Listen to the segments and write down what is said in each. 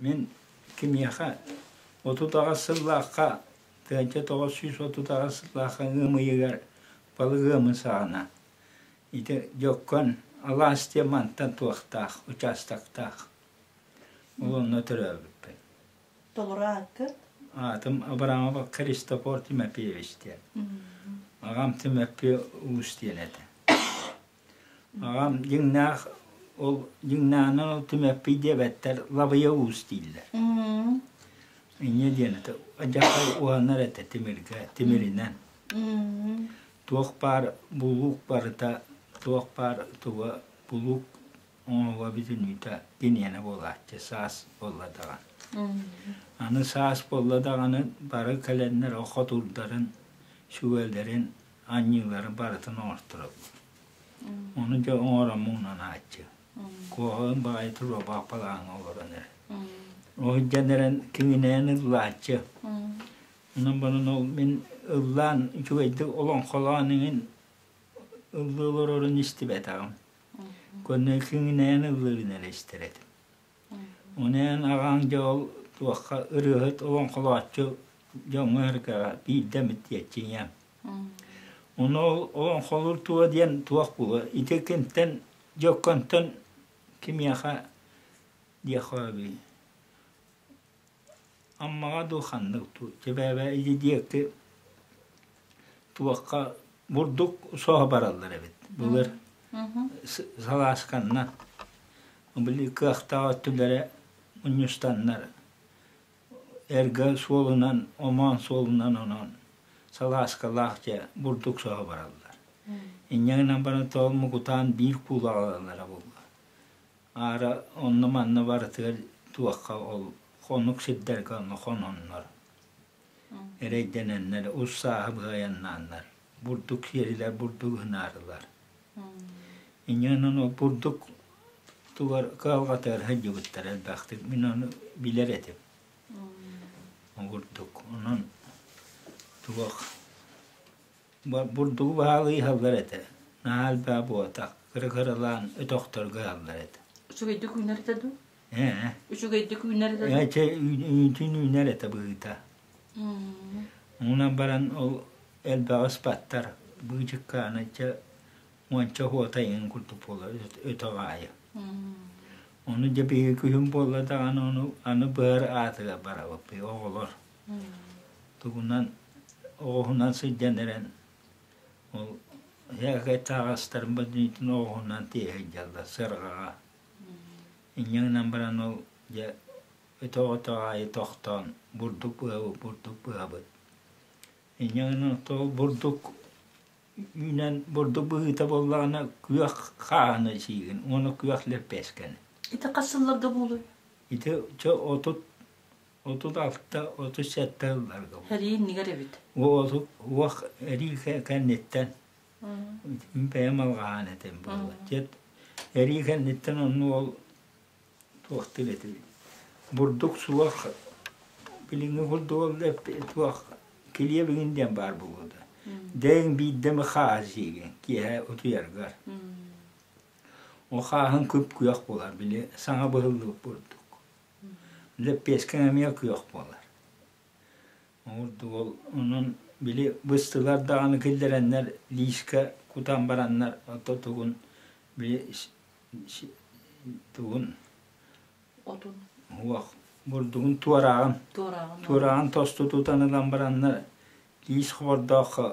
Мин кимиэхэ 38 сыллаахха 1938 сыллаахха ыам ыйыгар балык ыамын саҕана ити Дьоккон алаас диэн мантан туохтаах участоктаах. Ол онно төрөөбүппүн. Толору ааккыт? Аатым Абрамов Христофор Тимофеевич диэн. Аҕам Тимофей Уус диэн этэ. Аҕам дьиҥнээх ол дьиҥнээҕинэн ол Түмэппий диэбэттэр, Лабыйа Уус дииллэр. Инньэ диэн этэ. Дьахтар уһанар этэ тимиргэ, тимиринэн. Туох баар булуук барыта, туох баар туга булуук оҥоһуга бүтүннүүтэ киниэнэ буолааччы, саас буолла даҕаны. Аны саас буолла даҕаны бары кэлэннэр хотуурдарын, сүгэлэрин анньыылары барытын оҥорторобут. Ону дьэ оҥорон муҥнанааччы. Куоһаҕын баҕайы туруорбах балааҥҥа олорон эрэ. Ол дьэн эрэн киҥинэйэн ыллааччы. Онон баран ол мин ыллаан үчүгэйдик олоҥхолоон иҥин ыллыы олорорун истибэтэҕим. Көннөрү киҥинэйэн ыллыырын эрэ истэр этим. Онон аҕаҥ дьэ ол туохха ырыаһыт олоҥхолооччу дьоҥҥо-сэргэҕэ биирдэ эмит диэччи ийэм. Ону ол олоҥхолуур туо диэн туох буолуо ити кимтэн Дьокконтон кимиэхэ диэххэ эбий Аммаҕа дуу ханнык дуу Чэбээбэ ити диэки туохха бурдук соһо бараллар эбит былыр салаасканнан били кыахтаах өттүлэрэ мунньустаннар эргэ суолунан омоон суолунан онон салааскалаах дьэ бурдук соһо бараллар инньэ гынан баран тоҕо мукутаан биир куулаҕаланара буолла Аара онно-манна барытыгар туохха ол хонук сирдэргэ онно хононнор, эрэйдэнэннэр, ус сааһы быһа айаннааннар, бурдук сиэрилэр, бурдук ыһынаарылар. Инньэ гынан ол бурдук тугар кыһалҕатыгар сылдьыбыттар элбэхтик. Мин ону билэр этим. Ол курдук. Онон туох Бурдугу баһаалыы ыһаллар этэ, наһаа элбэҕи буолбатах, кыра-кыралаан өтөхтөргө ыһаллар этэ. Үчүгэйдик үүнэр этэ дуу? Ээ. Үчүгэйдик үүнэр этэ дуу? Ээ, чэ, үүтүн үүнэр этэ быһыыта. Онон баран ол элбэҕи ыспаттар, быычыккааны чэ уонча уота иҥин курдук буолар өтөх аайы. Ону дьэ биһиги күһүн буолла даҕаны ону аны быар аатыгар барабыт оҕолор. Тугунан оҕуһунан сылдьан эрэн ол эһээкэй таһаҕастарын бүтүннүүтүн оҕуһунан тиэйэ сылдьаллар сыарҕаҕа. Инньэ гынан баран ол дьэ өтөх-өтөх аайы тохтоон бурдук быһабыт, бурдук быһабыт. Инньэ гынан ол бурдук үүнэн бурдук быһыыта буоллаҕына күөх хааһыны сиигин уонна күөх лэппиэскэни. Ити хас сылларга буолуой? Ити чэ 36, 37 сылларга. Сэрии иннигэр эбит. Уох эрии кэнниттэн бэйэм алҕаһаан этим буолла. Дьэ эрии кэнниттэн онну ол туохтуур этибит. Бурдук суох билиҥҥи курдук ол туох килиэп иҥин диэн баар буолуо да. Дэҥ биирдэ хаас сиигин киэһэ утуйаргар. Ол хааһын күп-күөх буолар били саҥа быһыллыбыт бурдук. Лэппиэскэҥ эмиэ күөх буолар. Ордук ол онон били быстылар даҕаны киллэрэннэр лиискэ кутан бараннар ото тугун били тугун Отун. Уох бурдугун туорааҕын Туорааҕын. туорааҕын тосту тутан ылан бараннар Киис хобордооххо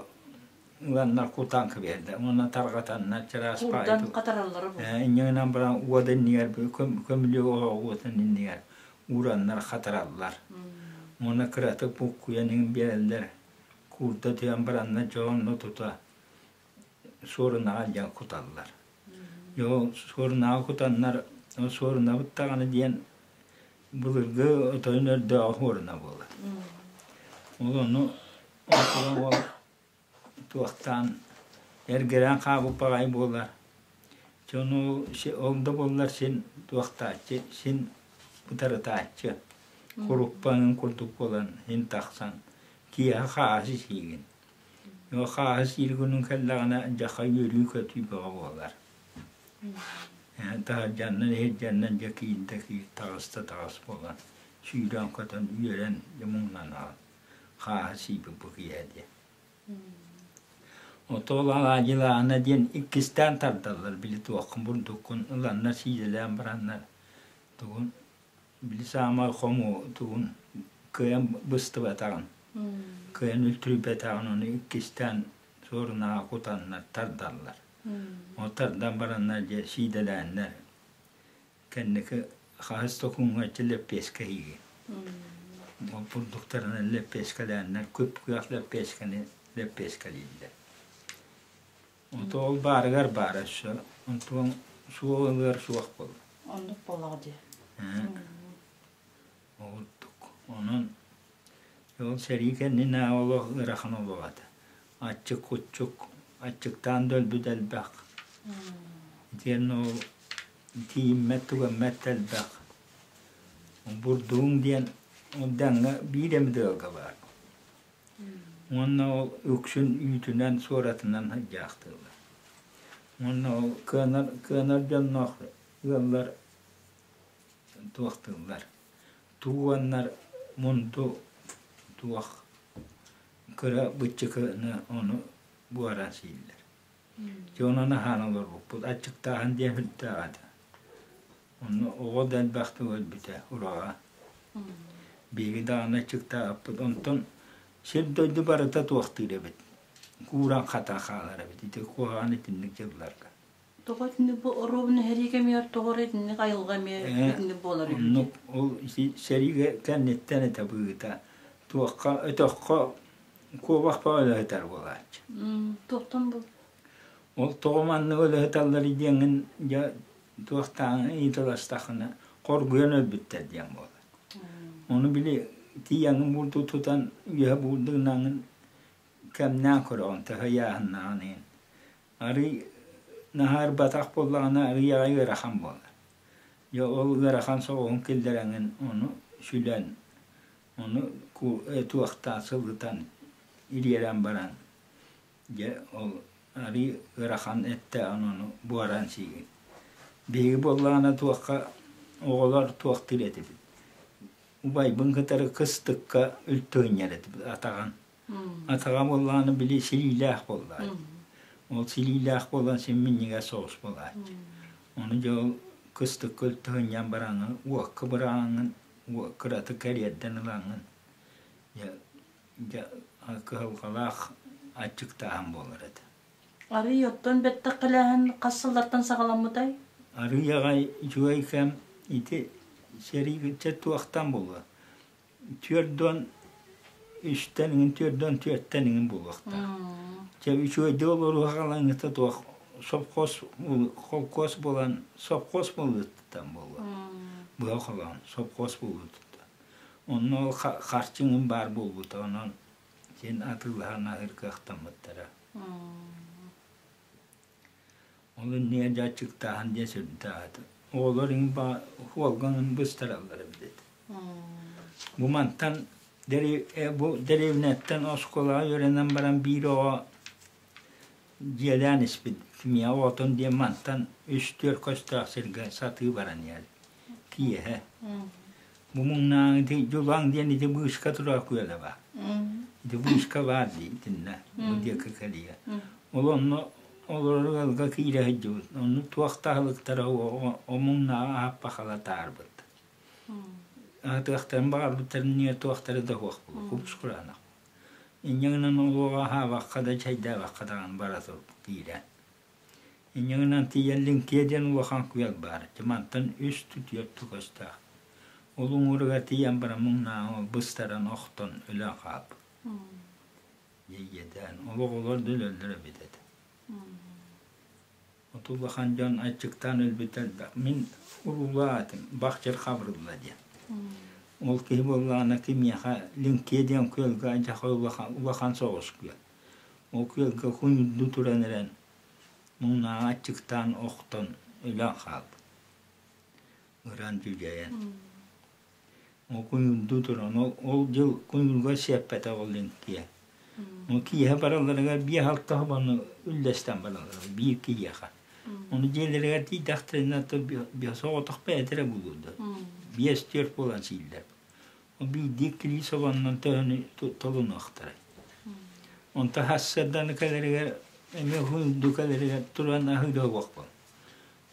ыланнар кутаан кэбиһэллэр уонна тарҕатаннар чараас Курдан хатараллара бу. Инньэ гынан баран уот иннигэр көмүлүөк оһох уотун иннигэр уураннар хатараллар. Уонна кыратык буккуйан иҥин биэрэллэр. Куурда түһэн бараннар дьэ онно тута суорунаҕа илдьэн куталлар. Дьэ ол суорунаҕа кутаннар суорунабыт даҕаны диэн былыргы отойун өрдөөҕү хуоруна буолар. Ол ону ол туохтаан эргэрэн хаалбыт баҕайы буолар. Дьону ол да буоллар син туохтааччы, син утарытааччы. Куруппаҥын курдук буолан син тахсан киэһэ хааһы сиигин. Хааһы сиир күнүн кэллэҕинэ дьаха үөрүү-көтүү бөҕө буолар. Таһырдьаннан иһирдьэннэн дьэ киирдэ киир таҕыста таҕыс буолан сүүрэн-көтөн үөрэн дьэ муҥнанаҕын хааһы сиибит бу киэһэ диэн. Отуол алаадьылаана диэн иккистээн тардаллар били туоххун бурдуккун ыланнар сиидэлээн бараннар тугун били саамай хомуу тугун кыайан быстыбатаҕын кыайан үлтүрүйбэтэҕин ону иккистээн суорунаҕа кутаннар тардаллар. Ол тардан бараннар дьэ сиидэлээннэр кэнники хаһыс да күҥҥэ лэппиэскэ иһиги. Ол бурдуктарынан лэппиэскэлээннэр күп-күөх лэппиэскэни лэппиэскэлииллэр. Онто ол баарыгар баара өссө онтуон суол ылыар суох буолла. Оннук буоллаҕа дии. Ордук. Онон ол сэрии кэннинээҕи олох ыарахан олох этэ. Аччык-куччук, аччыктаан да өлбүт элбэх. Итиэннэ ол тиийиммэт-түгэммэт да элбэх. Бурдугуҥ диэн ол дэҥҥэ биир эмит ыалга баар. Уонна ол үксүн үүтүнэн, суоратынан сылдьаахтыыллар. Уонна ол кыанар, кыанар дьонноох ыаллар туохтууллар тууганнар мунду туох кыра быччыкыны ону буһаран сииллэр. Дьэ онон аһаан олорбуппут. Аччыктааһын диэн сүрдээх этэ. Онно оҕо да элбэхтик өлбүтэ ураҕа. Биһиги даҕаны аччыктаабыппыт. Онтон сир-дойду барыта туохтуур эбит. Кууран хата хаалар эбит. Ити куһаҕан итинник дьылларга. Тоҕо итинник бу оруобуна сэрии кэмигэр тоҕо эрэ итинник айылҕа эмиэ итинник буолар үһү Оннук ол сэриигэ кэнниттэн этэ быһыыта туохха өтөххө куобах бөҕө өлөһүтэр буолааччы. Туохтан бу? Ол тоҕо маннык өлөһүтэллэр диэҥҥин дьэ туохтааҕын ыйыталастаххына хоргуйан өлбүттэр диэн буолар. Ону били тиийэҥҥин булду тутан үөһэ буурдугунаҥҥын кэмнээн көрөҕүн төһө ыйааһыннааҕын иһин. Арый наһаа ырбатах буоллаҕына арый аҕай ыарахан буолар. Дьэ ол ыарахан соҕуһун киллэрэҥин ону сүлэн, ону туохтаан сылытан ириэрэн баран дьэ ол арый ыарахан эттээҕин ону буһаран сиигин. Биһиги буоллаҕына туохха оҕолор туохтуур этибит. Убайбын кытары кыстыкка үлтү ынньар этибит атаҕын. Атаҕа буоллаҕына били силиилээх буоллаҕа. Ол силиилээх буолан син минньигэс соҕус буолааччы. Ону дьэ ол кыстыкка өлтөһүнньэн бараҥҥын, уокка быраҕаҥҥын, кыратык кэриэрдэн ылаҥҥын, дьэ, дьэ кыһалҕалаах аччыктааһын буолар этэ. Арый оттон бэттэх кэлээһин хас сыллартан саҕаламмытай? Арый аҕай үчүгэй кэм ити сэриигэ туохтан буолуо? 43-тэн иҥин 44-тэн иҥин буолуохтаах. Чэ үчүгэйдик олоруох алаҥыта туох совхоз холкуос буолан совхоз буолуоттан буолуо. Быһа холоон совхоз буолуоттан. Онно ол харчыҥын баар буолбута онон син атыылаһан аһыыр кыахтаммыттара. Ол иннигэр дьэ аччыктааһын диэн сүрдээх этэ. Оҕолор иҥин хуолгаҥын быстараллар эбит этэ. Бу мантан бу дэриэбинэттэн оскуолаҕа үөрэнэн баран биир оҕо дьиэлээн испит. Кимиэхэ оҕотун диэн мантан үс-түөрт көстөөх сиргэ сатыы баран иһэр. Киэһэ. Бу муҥнааҥ ити дьулаҥ диэн ити быыска турар күөлэ баар. Ити быыска баар дии итиннэ бу диэки кэлиэ. Ол онно олорор ыалга киирэ сылдьыбыт. Онно туох да аһылыктара омуҥнааҕы аһаппахала таарбыт. Аһатыахтарын баҕарбыттарын иннигэр туохтара да суох буолуо, кубус-кураанах. Инньэ гынан олуоҕа аһаабакка да чэйдээбэххэ даҕаны бара турбут киирэн. Инньэ гынан тиийэн Лиҥкиэ диэн улахан күөл баар. Ити мантан үс түөрт көстөөх. Ол уҥуоругар тиийэн баран муҥнааҕы ол быстаран охтон өлөн хаалбыт. Дьиэйдээн ол оҕолор да өлөллөр эбит этэ. От улахан дьон аччыктаан өлбүтэ элбэх. Мин уруулаатым, Бахчыр Хабырылла диэн. Ол киһи буоллаҕына кимиэхэ Лиҥкиэ диэн күөлгэ дьаха улахан, улахан соҕус күөл. Ол күөлгэ куйунду туран эрэн муҥнааҕы аччыктаан охтон өлөн хаалбыт. Ыран дьүдьэйэн. Ол куйунду туран ол, ол дьыл куйуурга сиэппэтэх ол Лиҥкиэ. Ол киэһэ баралларыгар биэс-алта хобону үллэстэн бараллара биир киһиэхэ. Ону дьиэлэригэр тиийдэхтэринэ соҕотох бэйэтэ эрэ буолуо да. Биэс-түөрт буолан сииллэр. Ол биирдии иккилии собоннон төһөнү толунуохтарай. Онтон сарсыарданы кэлэригэр эмиэ уһун кэлэригэр туран аһыы да уохпун.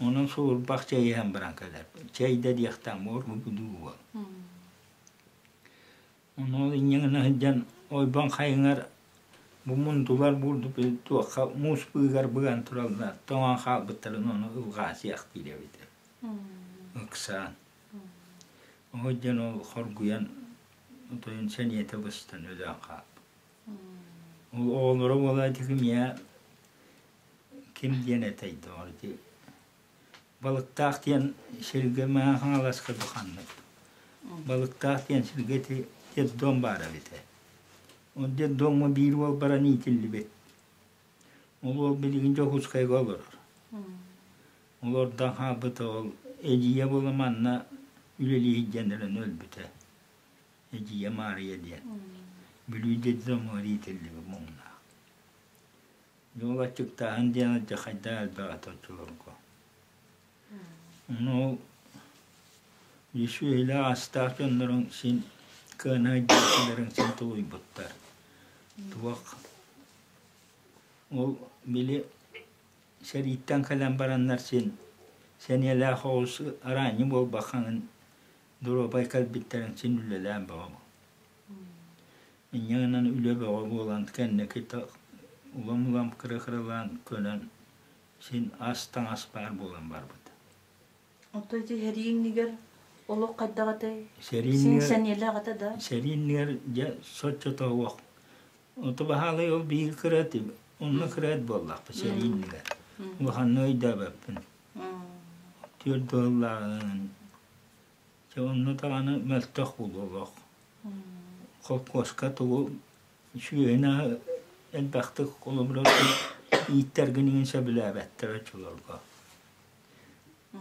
Онон суурбах чэй иһэн баран кэлэр. Чэй да диэхтээн буор дуу буол. Ону ол инньэ гына сылдьан ойбон хайыҥар бу мундулар буурдук туохха муус быыгар быган тураллар тоҥон хаалбыттарын ону ылҕаасыах диир эбитэ. Ыксаан. Ол дьон ол хоргуйан отойун сэниэтэ быстан өлөн хаалбыт. Ол оҕолоро буолла ити кимиэ ким диэн этэй доҕор ити Балыктаах диэн сиргэ Мэҥэ Хаҥаласка буханнык. Балыктаах диэн сиргэ ити детдом баара эбитэ. Ол детдомҥа биир уол баран иитиллибит. Ол уол билигин Дьокуускайга олорор. Олордон хаалбыта ол эдьиийэ буола манна үлэлии сылдьан эрэн өлбүтэ. Эдьиийэ Маарыйа диэн. Бүлүү детдомугар иитиллибит муҥнаах. Дьол аччыктааһын диэн алдьархайдаах элбэх этэ оччолорго. Ону ол үс астаах дьонноруҥ син кыана дьиэтилэрин син тулуйбуттар. Туох ол били сэрииттэн кэлэн бараннар син сэниэлээх оҕус араанньы буолбаххаҥын доруобай кэлбиттэрин син үлэлээн бөҕө. Инньэ гынан үлэ бөҕө буолан кэнники улам-улам кыра-кыралаан көнөн син ас-таҥас баар буолан барбыта. Оттон ити сэрии иннигэр олох хайдах этэй? Син сэниэлээх этэ да? Сэрии иннигэр дьэ соччото суох. Ото баһаалай ол биһиги кыра этим. Онно кыра эт буоллахпыт сэрии иннигэр. Улаханнык өйдөөбөппүн. Түөрт ыаллааҕын Дьэ онно даҕаны мөлтөх буолуох. Холкуоска тугу үчүгэйин элбэхтик холобура ииттэргин иҥин сөбүлээбэттэр оччолорго.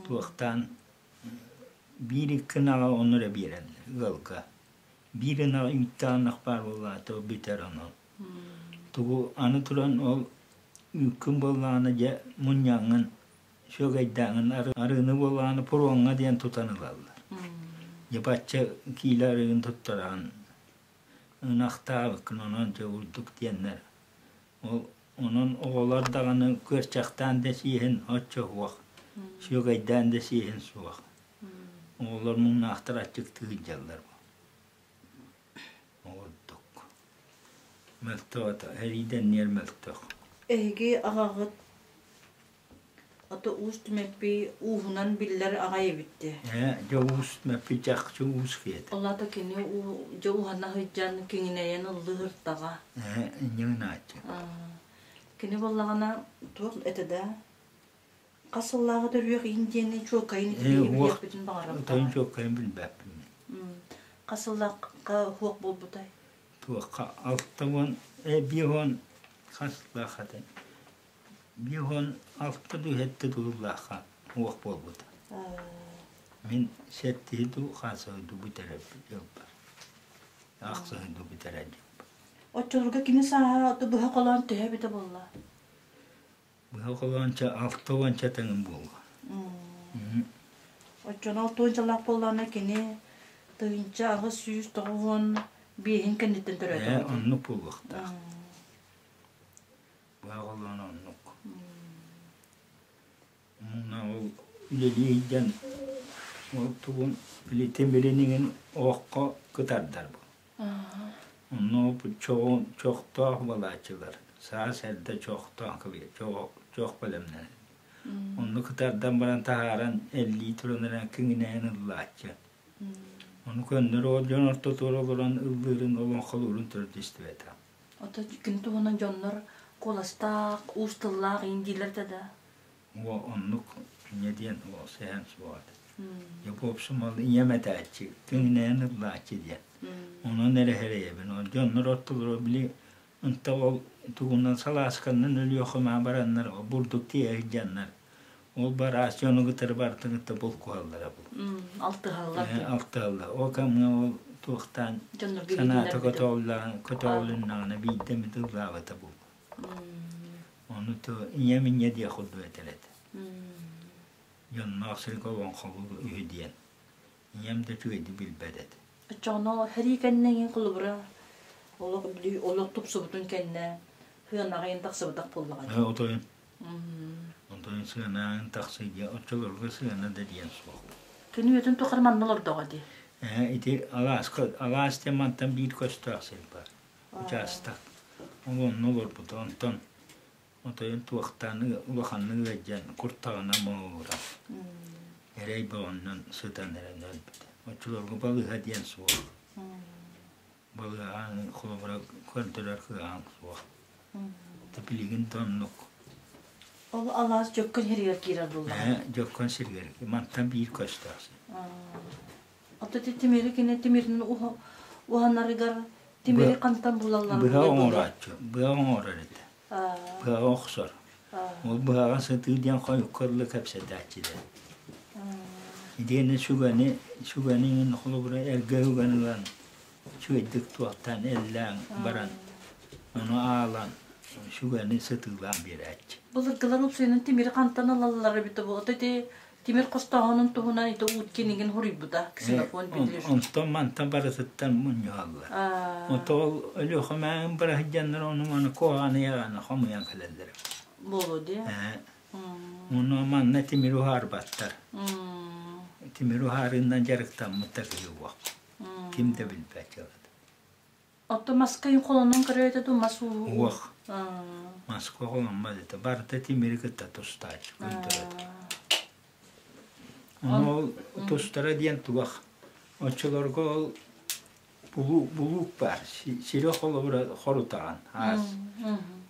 Туохтаан биир икки ынаҕы ону эрэ биэрэллэр ыалга. Биир ынаҕы үүттээх ынах баар буоллаҕа бүтэр онон. Тугу аны туран ол үүккүн буоллаҕына дьэ мунньаҥҥын сүөгэйдээҕин арыыны буоллаҕына пуруоҥҥа диэн тутан ылаллар. Дьэ бачча киилэ арыгын туттараҕын ынахтаабыккын онон дьэ урдук диэннэр. Ол онон оҕолор даҕаны күөрчэхтээн да сиэһин оччо суох, сүөгэйдээн да сиэһин суох. Оҕолор муҥнаахтар аччыктыы сылдьаллар. Ордук. Мөлтөх ата, эриидэнниэр мөлтөх. Эһиги аҕаҕыт Ото Уус Түмэппий ууһунан биллэр аҕай эбит дии. Ээ, дьэ Уус Түмэппий чахчы уус киһи Ол аата кини уу дьэ уһана сылдьан киҥинэйэн ыллыыртаҕа. Ээ, инньэ гынааччы. Кини буоллаҕына туох этэ да хас сыллааҕы төрүөх иин диэни чуолкайын Ээ, итини уох билиэхпитин баҕарабыт тойон даҕаны. чуолкайын билбэппин мин. Хас сыллаахха уһуох буолбутай? Туохха 60, 50 хас сыллаах этэй? 56 дуу, сэттэ дуулаахха уох буолбута. Мин сэттиһи дуу, хаасыһы дуу бүтэрэр дьылбар. Ахсыһы дуу бүтэрэр дьылбар. Оччолорго кини сааһа быһа холоон төһө эбитэ буолла? Быһа холоон алта уонча тэҥин буолла. Оччону 60 сыллаах буоллаҕына кини 1895-ин кэнниттэн төрөөтөҕө Ээ, дии. оннук буолуохтаах. Быһа оннук. Уонна ол үлэлии сылдьан ол тугун билитин билиниҥин оһоххо кытардар бу. Онно чоҕун чохтоох буолааччылар. Саас эрдэ чохтоох чох бэлэмнэнэр. Онно кытардан баран таһааран эллии туран эрэн киҥинэйэн ыллааччы. Ону көннөрү ол дьон ортотугар олорон ыллыырын олоҥхолуурун төрүт истибэтэх. Ото күн туһунан дьоннор куоластаах, уус тыллаах иин дииллэр да да. Уо оннук инньэ диэн уол сэһэн суох этэ. Дьэ буопсумал ийэм этээччи, киҥинэйэн ыллааччы диэн. Онон эрэ сэрэйэбин. Ол дьоннор ортолоро били ынта ол тугунан салаасканнан Өлүөхүмэ бараннар бурдук тиэйэ сылдьаннар ол бараас дьону кытары барытын кытта булкуһаллара бу. Алтыһаллар. Алтыһаллар. Ол кэмҥэ ол туохтаан санаата көтөҕүллэҕин көтөҕүлүннэҕинэ биирдэ эмит ыллаабыта буолуо. Ону то ийэм инньэ диэх курдук этэр этэ. Дьонноох сиргэ олоҥхолуур үһү диэн. Ийэм да үчүгэйдик билбэт этэ. Оччоҕуна сэрии кэннэ иҥин холобура олох били олох тупсубутун кэннэ сыанаҕа иҥин тахсыбатах буоллаҕа дии. Отойун. Отойун сыанаҕын тахсыы диэн оччолорго сыана да диэн суох. Кини үйэтин тухары манна олордоҕо дии. Ити алааска алаас диэн мантан биир көстөөх сир баар. Учаастак. Ол онно олорбута. Онтон Отойун туохтаан улаханнык ыалдьан куртаҕына моһуогуран, эрэй бөҕөннөн сытан эрэн өлбүтэ. Оччолорго балыыһа диэн суох. Балыыһа холобура көрдөрөр кыаҕыҥ суох. Билигин да оннук. Ол алаас Дьөккөн сиригэр киирэр буоллаҕа. Дьөккөн сиригэр. Мантан биир көстөөх сир. Ото тимири кини тимирин уһанарыгар тимири хантан булаллар Быһа оҥорооччу, быһа оҥорор этэ. Быһаҕа охсор. Ол быһаҕа сытыы диэн хойукка дылы кэпсэтээччилэр. Итиэннэ сүгэни, сүгэни иҥин холобура эргэ үгэн ылан, үчүгэйдик туохтаан эллээн баран, ону аалан сүгэни сытыылаан биэрээччи. Былыргылар упсуйунан тимири хантан ылаллар эбитэ буолуо. Ити тимир хостооһунун туһунан ити Уткин игин хуруйбута Ксенофонт Петрович. Онтон мантан барытыттан мунньуһаллар. Отол Өлүөхүмээн быраһыдьаннар ону маны куһаҕаны яҕаны хомуйан кэлэллэр. Буолуо дии. Ону манна тимир уһаарбаттар. Тимир уһаарыынан дьарыктаммыттар киһи уох. Ким да билбэт дьыалата. Отто маска холонон көрөөтө ду мас уу. Уох. Маска холоммат этэ. Барыта тимири кытта тустааччы күн төрөтө. Ону ол тустара диэн тугах. Оччолорго ол булуук баар. Сири холобура хорутаҕын аас.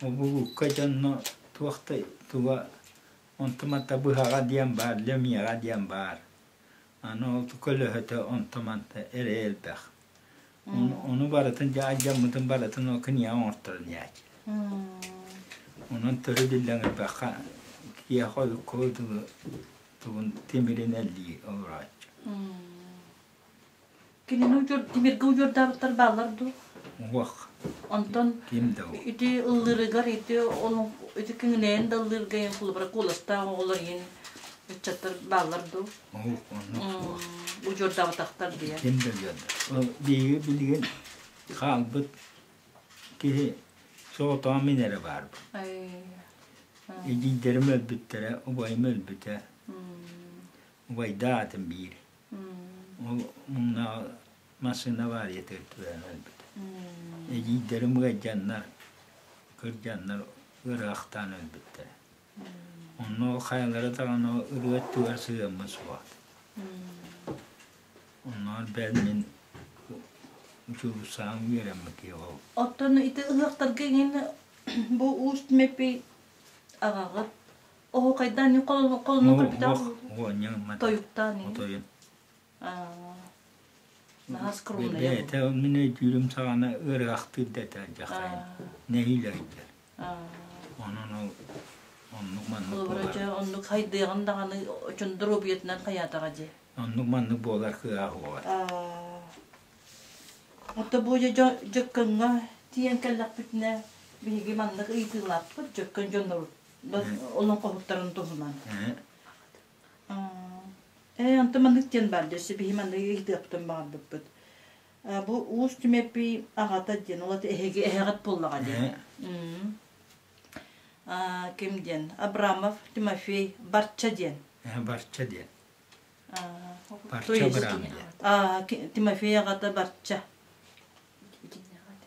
Ол булуукка дьонно туох да туга онтуманта быһаҕа диэн баар, лэмиэҕэ диэн баар. Аны ол көлөһөтө онтуманта эрэ элбэх. Ону барытын дьэ алдьаммытын барытын ол киниэхэ оҥорторон иһээччи. Онон төрүт иллэҥирбэххэ киһиэхэ ойукка дылы тугун тимирин эллии олорооччу. Кинини удьуор тимиргэ удьуордаабыттар бааллар дуу? Уох. Онтон Ким да ол. Ити ыллыырыгар ити ол ити киҥинэйэн да ыллыырга иһин холобура куоластаах оҕолор иһин ыччаттар бааллар дуу? Ол оннук суох. Удьуордаабатахтар диye. Ким да удьуорда. Ол биһиги билигин хаалбыт киһи соҕотоҕун мин эрэ баарбын. Эдьиийдэрим өлбүттэрэ, убайым өлбүтэ. Убайдаах аатым биир. Ол муҥнаах массыына аварията түһэн өлбүтэ. Эдьиийдэрим ыалдьаннар, кырдьаннар ыарахтаан өлбүттэрэ. Онно хайалара даҕаны ырыа өттүгэр сыһыаммыт суох. Оннооҕор бэл мин учууталсаҕым үөрэммит киһи ол. Оттон ити ыһыахтарга иҥин бу уус Түмэппий аҕаҕыт оһуохайдаан холонун көрбүтэх тойуктаан Отойун. Наһаа скромная. Бэйэтэ мин өйдүүрүм саҕана ыарыһахтыыр да этэ дьахайын. Нэһиилэ ыйдар. Онон ол оннук маннык буолар. Оннук хайдыаҕын даҕаны очон доруобуйатынан хайаатаҕа дии. Оннук маннык буолар кыаҕа суоҕа. Ото бу Дьөккөҥҥө тиийэн кэллэхпитинэ биһиги маннык ыйытыылаахпыт Дьөккөн дьоннору олоҥхоһуттарын туһунан. Ээ, онтон маннык диэн баар дьэ, биһи маннык ыйытыахпытын баҕарбыппыт. Бу Уус Түмэппий аҕата диэн, ол эһиги эһэҕит буоллаҕа диэн. Ким диэн? Абрамов Тимофей Барча диэн. Барча диэн. Барча Абрам диэн. Тимофей аҕата Барча.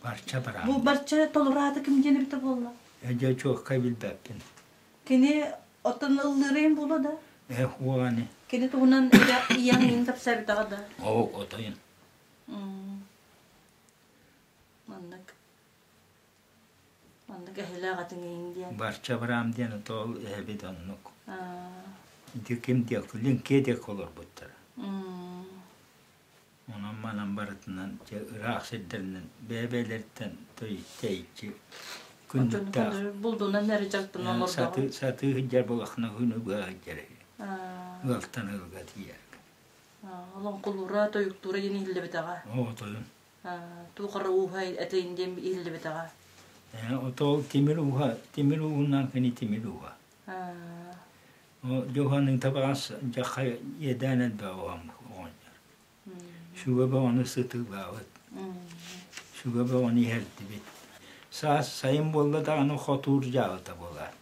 Барча Абрам. Бу Барча толораата ким диэн эбитэ буолла? Дьэ чуоккай билбэппин. Кини оттон ыллыырайын буолуо да? Э, уоҕани. Кини туһунан ийэҥ иин кэпсээбитэҕэ да? Оо, отойун. Маннык. Маннык эһэлээх этиҥ диэн. Барча Абрам диэн отоол эһэбит оннук. Ити ким диэк, Лиҥкиэ диэк олорбуттара. Онон манан барытынан дьэ ыраах сирдэринэн бэйэ-бэйэлэриттэн тэйиччи күндүттээх булдунан эрэ дьарыктанан олордоҕо. Сатыы сылдьар буолаххына күнү быһа сылдьар ыалтан ыалга тиийэргэ. Олоҥхолуура, тойуктуура диэн иһиллибэтэҕэ. Оо, тойон. Туох эрэ ууһа этин диэн иһиллибэтэҕэ. Отоол тимир ууһа, тимир ууһунан кини тимир ууһа. Дьуһаның табаҕас дьахха иэдээн элбэх оҕонньор. Сүгэ бөҕөнү сытыылаабыт. Сүгэ бөҕөнү иһэрдибит. Саас сайын буолла даҕаны хотуур дьаалыта буолаат.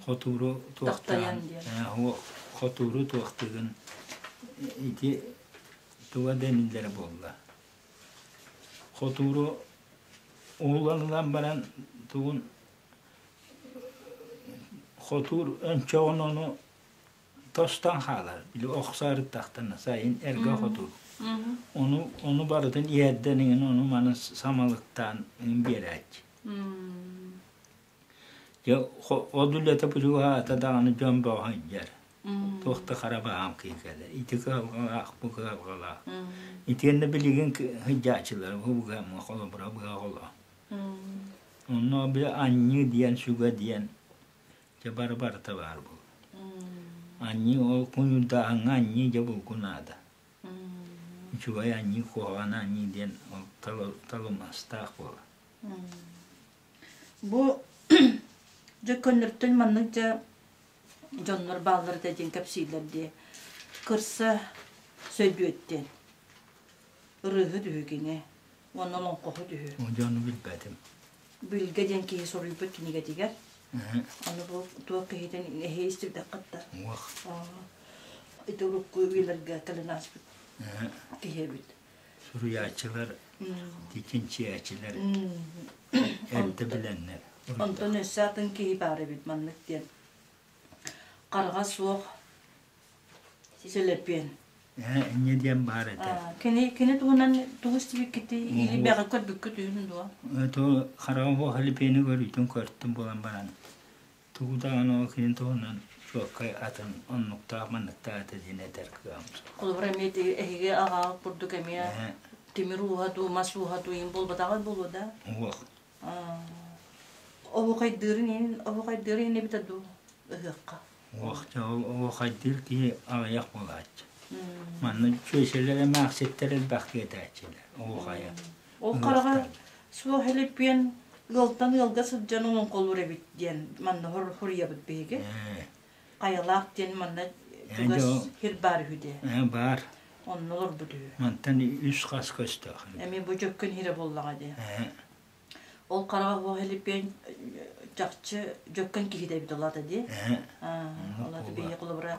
Хотууру туохтаан хотууру туохтыгын ити туга дэниллэрэ буолла. Хотууру уулан ылан баран тугун хотуур өнчөҕүн ону тостон хаалар, били охсоору сайын эргэ хотуур. Ону, ону барытын иһэрдэн иҥин ону маны самалыктаан биэрээччи. Дьэ, ол үлэтэ бу даҕаны дьон бөҕө сылдьар. Туох да хара баһаам киһи кэлэр. Ити кыһалҕалаах, бу кыһалҕалаах. Итиэннэ билигин сылдьааччылар бу холобура быһа холо. Онно били анньыы диэн, сүгэ диэн Дьэ бары барыта баар буолла. Анньыы ол куйуурдааһыҥҥа анньыы дьэ булгу наада. Үчүгэй анньыы, куһаҕан анньыы диэн ол талымастаах буолар. Бу дьэ көннөртөн маннык дьэ дьоннор бааллар этэ диэн кэпсииллэр дии. Кырса сөйдүөттэн ырыаһыт үһү кини уонна олоҥхоһут үһү. Дьону билбэтим. Билгэ диэн киһи суруйбут кинигэтигэр. Аны бу туох киһитин эһи истибдэххит да. Ити урукку үйэлэргэ кэлэн ааспыт киһи эбит. Суруйааччылар, чинчийээччилэр эрдэ билэннэр. Онтон өссө атын киһи баар эбит маннык диэн. Хараҕа суох Силэпиэн. Инньэ диэн баар этэ. Кини кини туһунан тугу истибиккитий или бэҕэ көрбүккүт үһүн дуо? То хараҕым суох Илипиэни көрүүтүн көртүм буолан баран тугу даҕаны ол кини туһунан чуолкай атын оннуктаах манныктаах этэ диэн этэр кыаҕым суох. Холобура эмиэ эһиги аҕаҕыт курдук эмиэ тимир ууһа дуу, мас ууһа дуу иин буолбатаҕа буолуо да? Уох. Оһуохайдыырын иин оһуохайдыырын иин эбитэ дуу ыһыахха? Оһуохайдыыр киһи аҕыйах буолааччы. Манна чүөчэлэр эмээхситтэр элбэх киэтээччилэр оһуохайа. Ол хараҕа суох илиппиэн ыалтан ыалга сылдьан олоҥхолуур эбит диэн манна хоруйабыт биһиги. Хайалаах диэн манна чугас сир баар үһү дии. Баар. Онно олорбут үһү. Мантан үс хас көстөөх. Эмиэ бу дьөккөн иһирэ буоллаҕа дии. Ол хараҕа суох илиппиэн чахчы дьөккөн киһитэ эбит ол аата дии. Ол аата биһиги холобура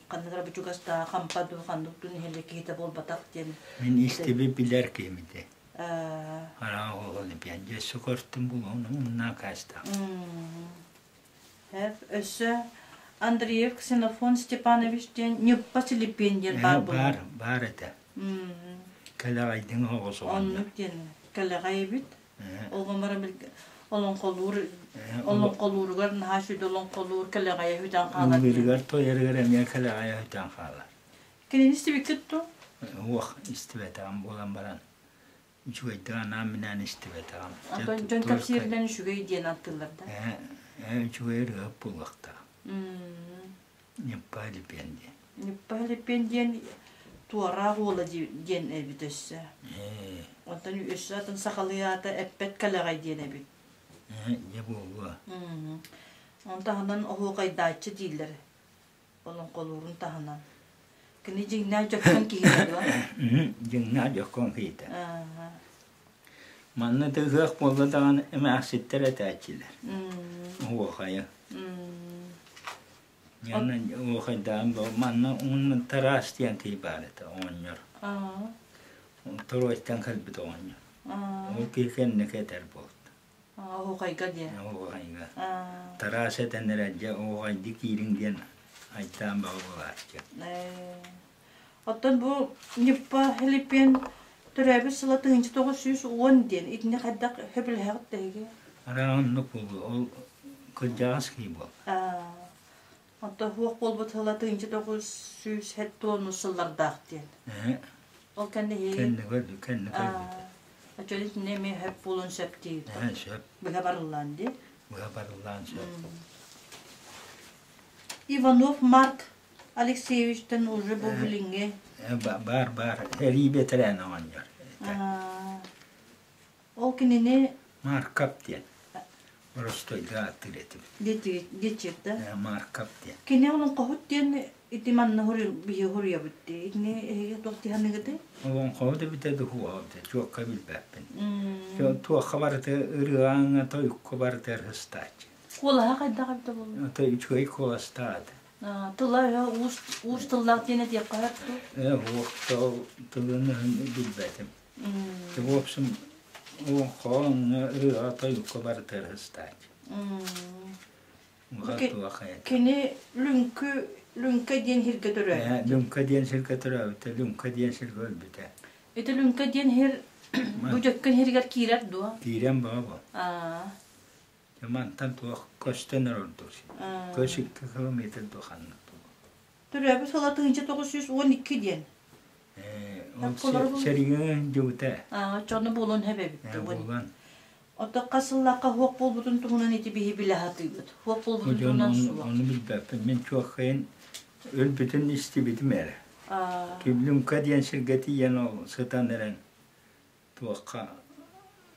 ханнык эрэ бу чугастааҕы хампа дуу ханнык дуу нэһилиэк киһитэ буолбатах диэн. Мин истибит билэр киһим ити. Хараҕа суох илиппиэн дьэ көртүм булуон умнаа каастаах. Өссө Андреев Ксенофон Степанович диэн Ньыппа Силиппиэн диэн баар буолар. Баар, баар этэ. Кэлэҕэйдиҥ оҕус Оннук диэн кэлэҕэй эбит. Олгомор олоҥхолуур олоҥхолууругар наһаа сүдү олоҥхолуур кэлэҕэйэ үтэн хаалар. Ыллыырыгар тойарыгар эмиэ кэлэҕэйэ үтэн хаалар. Кинини истибиккит дуо? Уох истибэтэҕим буолан баран үчүгэйдик анаан-минээн истибэтэҕим. Онтон дьон кэпсииринэн үчүгэй диэн ааттыыллар да? Ээ, үчүгэй ырыаһыт буолуохтаах. Ньыппа Илипиэн диэн. Ньыппа Илипиэн диэн туораах уола диэн эбит өссө. Онтон өссө атын сахалыы аата эппэт кэлэҕэй диэн эбит. Дьэ буолуо. Онтон таһынан оһуокайдааччы дииллэр. Олоҥхолуурун таһынан. Кини дьиҥнээх дьоккон киһитэ дуо? Дьиҥнээх дьоккон киһитэ. Манна ыһыах буолла даҕаны эмээхситтэр этээччилэр. Оһуохайы. Манна оһуохайдаан манна уонна Тараас диэн киһи баар этэ оҕонньор. Торуойтан кэлбит оҕонньор. Ол киһи кэнники этэр буолта. Оһуохайга диэн. Оһуохайга. Тараас этэн эрэ дьэ оһуохайды киириҥ диэн айтаан баҕа буолааччы. Оттон бу Ньыппа Хилиппиэн төрөөбүт сыла 1910 диэн итини хайдах сөбүлэһэҕит эһиги? Араа оннук буолуо. Ол кырдьаҕас киһи буол. Онтон суох буолбут сыла 1970 сыллардаах диэн. Ол кэннэ Кэннэ көрдү, кэннэ көрбүтэ. Оччоҕо итиннэ эмиэ сөп буолуон сөп дии. Сөп. Быһа барыллаан дии. Быһа барыллаан сөп. Иванов Марк Алексеевичтан уже бу билиҥҥи Баар, баар. Эрии бэтэрээн оҕонньор. Ол кинини Маркап диэн. Боростуойга ааттыыр этибит. Диэччик да? Мааркап диэн. Кини олоҥхоһут диэн ити манна биһи хоруйабыт дии. Итини эһиги туох тиһаныгыты? Олоҥхоһут эбитэ духуоҕа эбитэ, чуокка билбэппин. Туохха барыта ырыаҥа, тойукка барыта ырыстааччы. Куолаһа хайдах эбитэ буолла? Ото үчүгэй куоластаата. Тыла уус уус тыллаах диэн этиэххэ сөп дуу? Уох тылын билбэтим. В общем, олоҥхоҥҥа ырыаҕа тойукка барыта ырыстааччы. Кини Лүҥкү Лүҥкэ диэн сиргэ төрөөбүт. Лүҥкэ диэн сиргэ төрөөбүтэ, Лүҥкэ диэн сиргэ өлбүтэ. Ити Лүҥкэ диэн сир бу Дьөккөн сиригэр киирэр дуо? Киирэн баҕа бу. Мантан туох көстөн эрэр Көс 2 километр дуо ханнык Төрөөбүт сыла 1912 диэн. Ол сэриҥэ дьыбыта. Чону буолун хэбэбит. Буолан. Ото хас сыллаахха хуох буолбутун туһунан ити биһи билэ сатыыбыт. Хуох буолбутун туһунан суох. Ону билбэппин. Мин чуоххайын өлбүтүн истибитим эрэ. Киблюмка диэн сиргэ тиийэн ол сытан эрэн туохха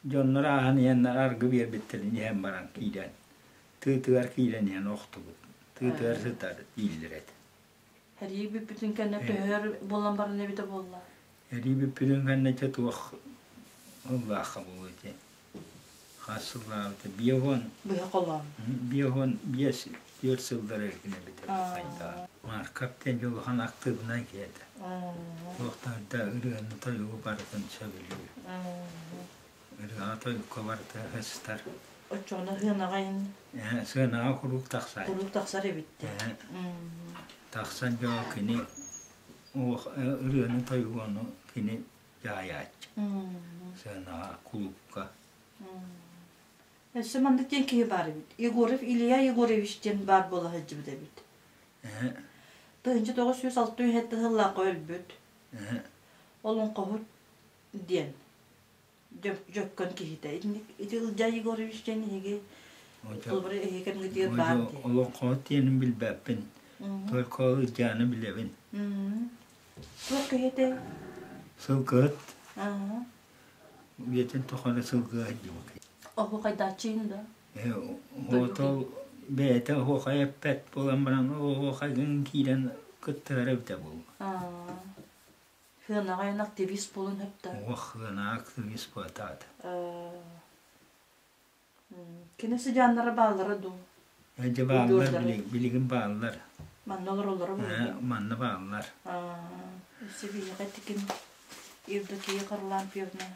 дьоннор ааһан иһэннэр аргы биэрбиттэрин иһэн баран киирэн тыытыгар киирэн иһэн охтубут. Тыытыгар сытар дииллэр этэ. Эрии бүппүтүн кэннэ төһөр буолан баран эбитэ буолла? Эрии бүппүтүн кэннэ дьэ туох ыллаахха буолуо ити. Хас сыллаабыта 54 Быһа холоон. 55 4 сыллар эргин эбитэ хайдаа. Маркап диэн дьулахан актыыбынай киһи этэ. Туохтан да ырыаны тойугу барытын сөбүлүүр. Ырыаҕа тойукка барыта сыстар. Оччоҕуна сыанаҕа Сыанаҕа куруук тахсар. Куруук тахсар эбит. Тахсан дьоҕо кини ырыаны тойугу кини дьаһайааччы. Сыанаҕа кулуупка. Өссө маннык диэн киһи баар эбит. Егоров Илья Егорович диэн баар буола сылдьыбыт эбит. 1967 сыллаахха өлбүт. Олоҥхоһут диэн дьөккөн киһитэ. Ити Ылдьаа Егорович диэн эһиги холобура эһиги кэмҥитигэр баар дии. Олоҥхоһут диэнин билбэппин. Только Ылдьааны билэбин. Туох киһитэй? Сылгыһыт. Үйэтин тухары сылгы сылдьыбыт. Оһуохайдааччыйын да? Оһуотол бэйэтэ оһуохай эппэт буолан баран оһуохайгын киирэн кыттыһар эбитэ буолуо. Сыанаҕа эн активист буолан сөптө. Ох, сыанаҕа активист буолтаата. Кини сыдьааннара бааллара дуу? Дьэ бааллар, билигин бааллар. Манна олороллоро буолуо? Манна бааллар. Өссө биһиэхэ тикин Евдокия Харлампьевна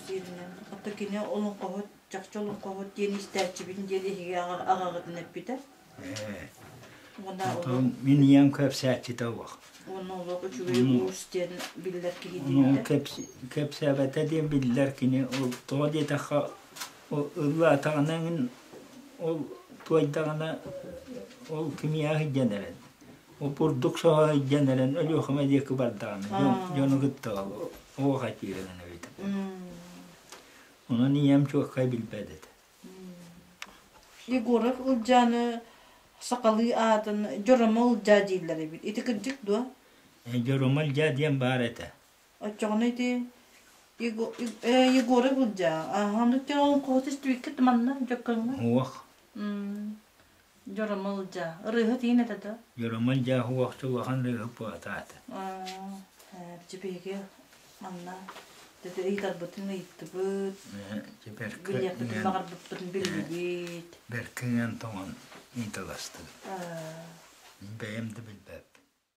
сиэринэн. Хата кини олоҥхоһут, чахчы олоҥхоһут диэн истээччибин диэн эһиги аҕаҕытын эппитэ. Уонна Мин ийэм кэпсээччитэ олох. Уонна олох үчүгэй уус диэн биллэр киһи диэбитэ. Кэпсээбэтэ диэн биллэр кини. Ол тоҕо диэтэххэ, ол ыллаатаҕына эҥин ол туойдаҕына ол кимиэхэ сылдьан эрэн ол бурдук соһо сылдьан эрэн Өлүөхүмэ диэки бардаҕына дьону кытта оҕо киирэн эбит. Онон ийэм чуоккай билбэт этэ. Егоров Ылдьааны сахалыы аатын Дьоромо Ылдьаа дииллэр эбит. Ити кырдьык дуо? Дьоромо Ылдьаа диэн баар этэ. Оччоҕуна ити Егоров Ылдьаа. Оннук диэн олоҥхоһут истибиккит манна Дьөккөҥҥө? Уох. Дьоромо Ылдьаа. Ырыаһыт иин этэ да? Дьоромо Ылдьаа уохчу улахан ырыаһыт буолатаата. Биһиги манна ыйытарбытын ыйыттыбыт, билиэхпитин баҕарбыппытын биллибит. Бэркэ иҥэн тоҥон ыйыталастыбыт. Бэйэм да билбэппин.